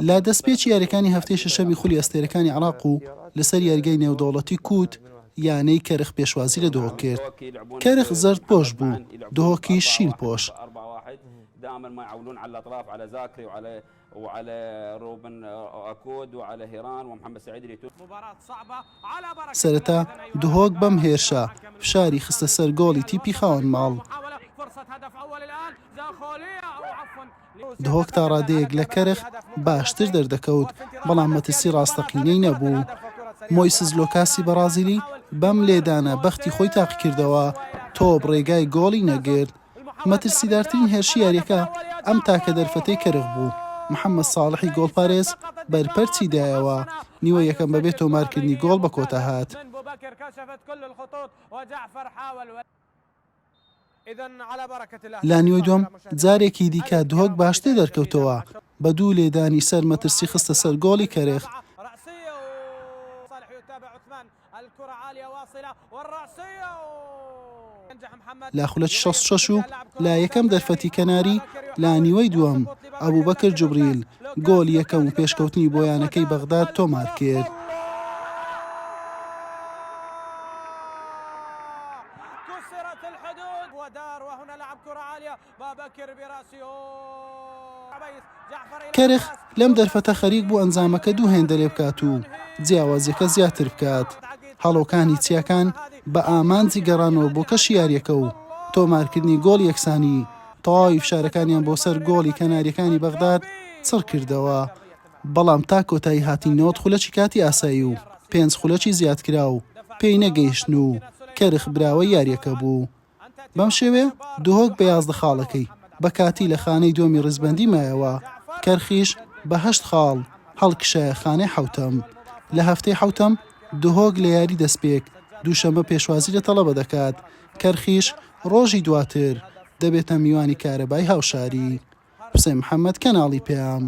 لە دەستپێکی یارییەکانی هەفتەی شەشەمی خولی ئەستێرەکانی عێراق و لەسەر یاریگای نێودەوڵەتی کووت، یانەی کەرخ پێشوازی لە دهۆک کرد. کەرخ زەرد پۆش بوو، دهۆکیش شین پۆش. سەرەتا دهۆک بەم هێرشە فشاری خستە سەر گۆڵی تیپی خاوەن ماڵ. دهۆک تا ڕادەیەک لە کەرخ باشتر دەردەکەوت، بەڵام مەترسی ڕاستەقینەی نەبوو. مۆیسس لۆکاسی بەڕازیلی بەم لێدانە بەختی خۆی تاقیکردەوە، تۆپ ڕێگای گۆڵی نەگرت. مەترسیدارترین هێرشی یارییەکە ئەم تاکە دەرفەتەی کەرخ بوو، محەممەد ساڵحی گۆڵپارێز بەرپەرچی دایەوە، نیوەی یەکەم بەبێ تۆمارکردنی گۆڵ بەکۆتا هات. لە نیوەی دووەم جارێکی دیکە دهۆک باشتر دەرکەوتەوە، بە دوو لێدانی سەر مەترسی خستە سەر گۆڵی کەرخ. لە خولەکی 66 و لە یەکەم دەرفەتی کەناری لە نیوەی دووەم، ئەبوبەکر جوبریل گۆلی یەکەم و پێشکەوتنی بۆ یانەکەی بەغداد تۆمارکرد. کەرخ لەم دەرفەتە خەریک بوو ئەنجامەکە دوو هێندە لێ بکات و جیاوازیەکە زیاتر بکات. هەڵۆکانی چیاکان بە ئامانجی گەڕانەوە بۆ کەشی یاریەکە و تۆمارکردنی گۆڵی یەکسانی، تەواوی فشارەکانیان بۆ سەر گۆڵی کەناریەکانی بەغداد چڕکردەوە. بەڵام تا کۆتایی هاتنی 90 خولەکی کاتی ئاسایی و پێنج خولەکی زیادکراو پێی نەگەیشتن و کەرخ براوەی یاریەکە بوو. بەم شێوەیە دهۆک بە 11 خاڵەکەی بە کاتی لە خانەی دووەمی ریزبەندی مایەوە، کەرخیش بە هەشت خاڵ هەڵکشایە خانەی حەوتەم. لە هەفتەی حەوتەم دهۆک لە یاری دەستپێک دووشەممە پێشوازی لە تەڵەبە دەکات، کەرخیش رۆژی دواتر دەبێتە میوانی کارەبای هاوشاری. حوسێن محەمەد، کەناڵی پەیام.